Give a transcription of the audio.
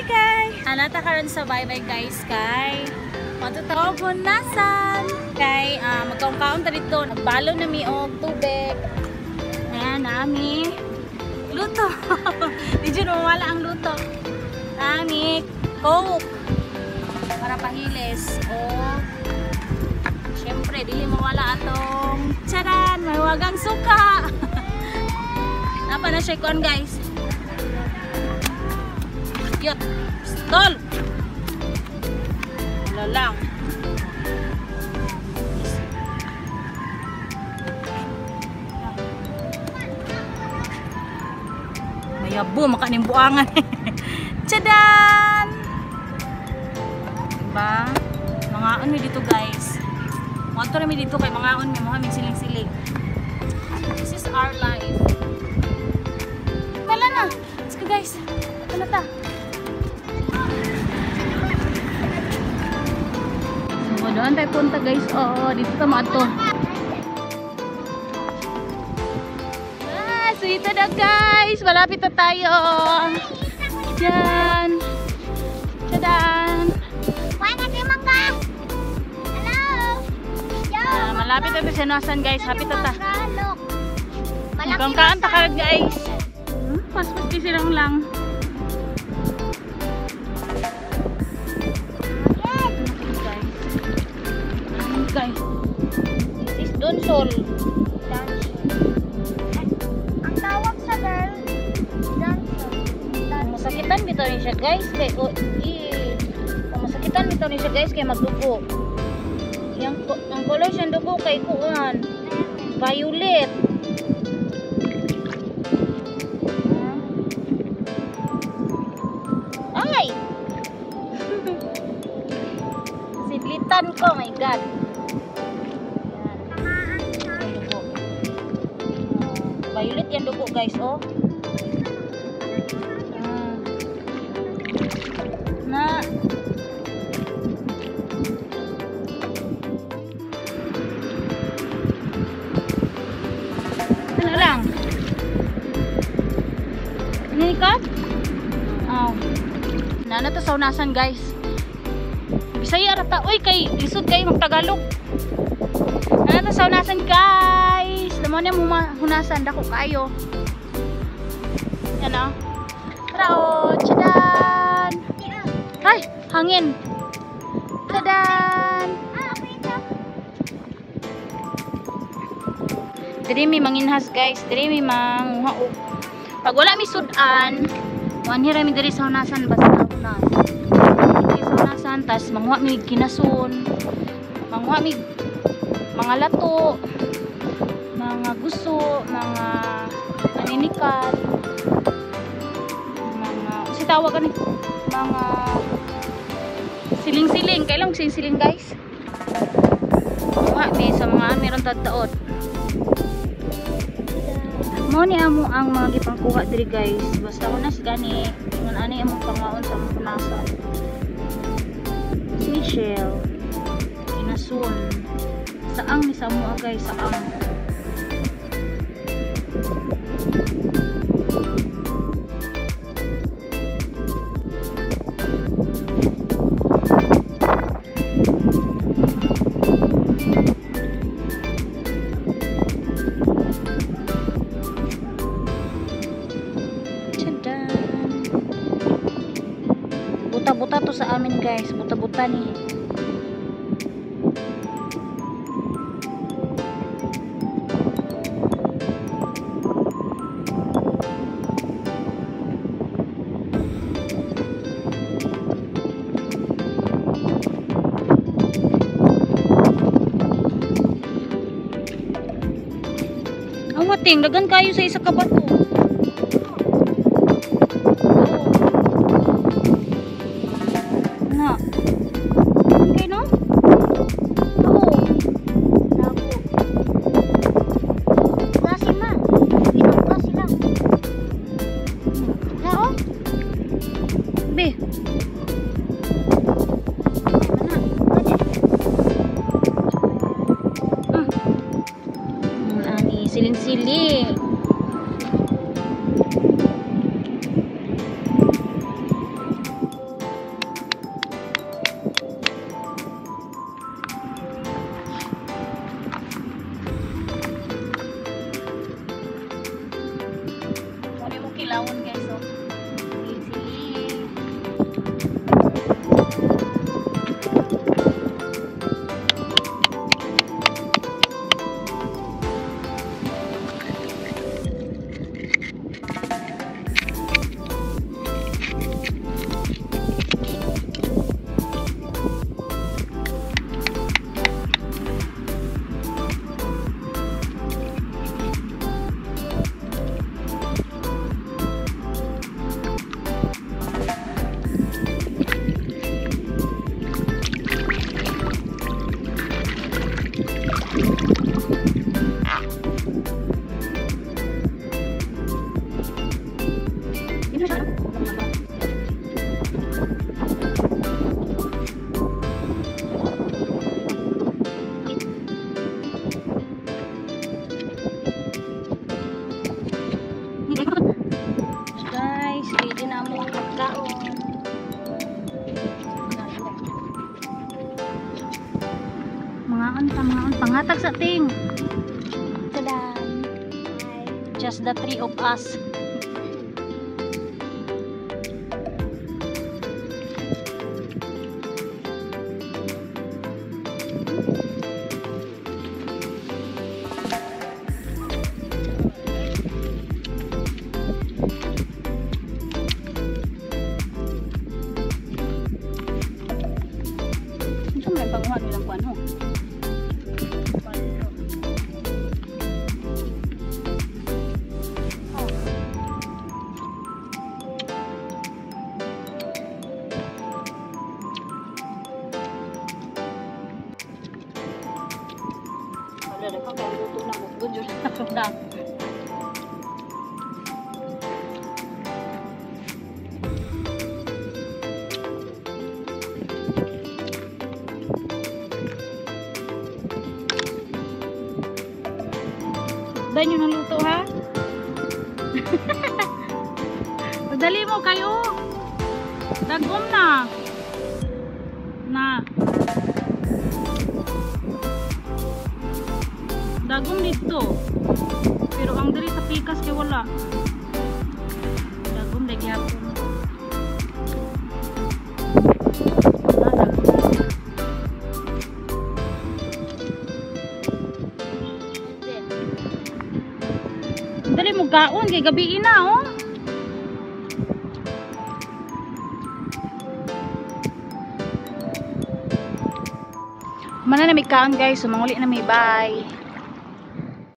Guys. Anata karon sa bye-bye guys kay matutaw hunasan. Kay magkaon-kaon ta dito, nagbalo na mi og tubig. Ayan nami. Luto. Di jud mawala ang luto. Ami Coke para pahilis o syempre dili mawala atong charan, may wagang suka. Napa na siya kuan guys. Yot. Pistol. Wala lang. Mayabo makaning buangan. Tchadan! Diba? Mga on mi dito guys. Mga to mi dito kay mga on mi mo kaming siling-siling. This is our life. Tala na. Let's go guys. Tala ta. So doon tayo punta guys. Oo, dito ta mo ato. Ah, so ito na guys. Malapit na tayo. Diyan. Tadaan. Mangga. Hello. Yo. Malapit na tayo sa Nosan guys. Happy ta ta. Malaki kaan ta karon guys. Paspas di silang lang. Guys. This is Donsol. Ang tawag sa girl, Donsol. Masakitan bitaw ni siya guys kay masakitan bitaw ni siya guys kay magdugo. Yang ang kulay siyang dugo kay kuan violet. Ay. Sidlitan ko, my God. Yan. Dugo. Violet yan dugo guys, oh. Na ano lang? Ano ni ka? Oh. Nana to sa unasan guys. Bisaya ra ta. Uy kay lisod kay magtagalog. Nana to sa unasan guys. Damo niya hunasan dako kayo. Yan oh. Tara oh, tchadan. Ay, hangin. Tadan! Diri mi manginhas guys, diri mi manguha og. Pag wala mi sudan, muanhi ra mi diri sa hunasan basta hunas. Diri sa hunasan tas manguha mi kinason. Manguha mi mga lato, mga guso, mga aninikal, mga si tawag ani mga siling-siling. Kailang siling-siling guys. Mga mi sa mga meron taod-taod. Mo ni amo ang mga gipangkuha diri guys. Basta hunas gani, ingon ani among pangaon sa among hunasan. Seashell, kinasun. Saang ni sa amo guys, saang. Buta-buta to sa amin guys, buta-buta ni. Ang wating, dagan kayo sa isa ka bato. Na. Okay no? Oo. Labo. Klase ma. Pinang klase lang. Na oh. Be. Mana? Ani siling-siling. Guys, ready na mo pagkaon. Mga anta, mga anta. Pangatag sa ting. Tadam. Just the three of us. Ito may banguhan nilang kuan ho. Wala na kang luto na mo. Good yun na. Dahil nyo naluto ha? Dali mo kayo. Dagom na. Na. Dagom dito. Pero ang diri sa pikas kay wala. Dagom lagi gyapon. Ah, dagom. Dali mo gaon kay gabi na oh. Mana na may kaon guys, so manguli na may bye.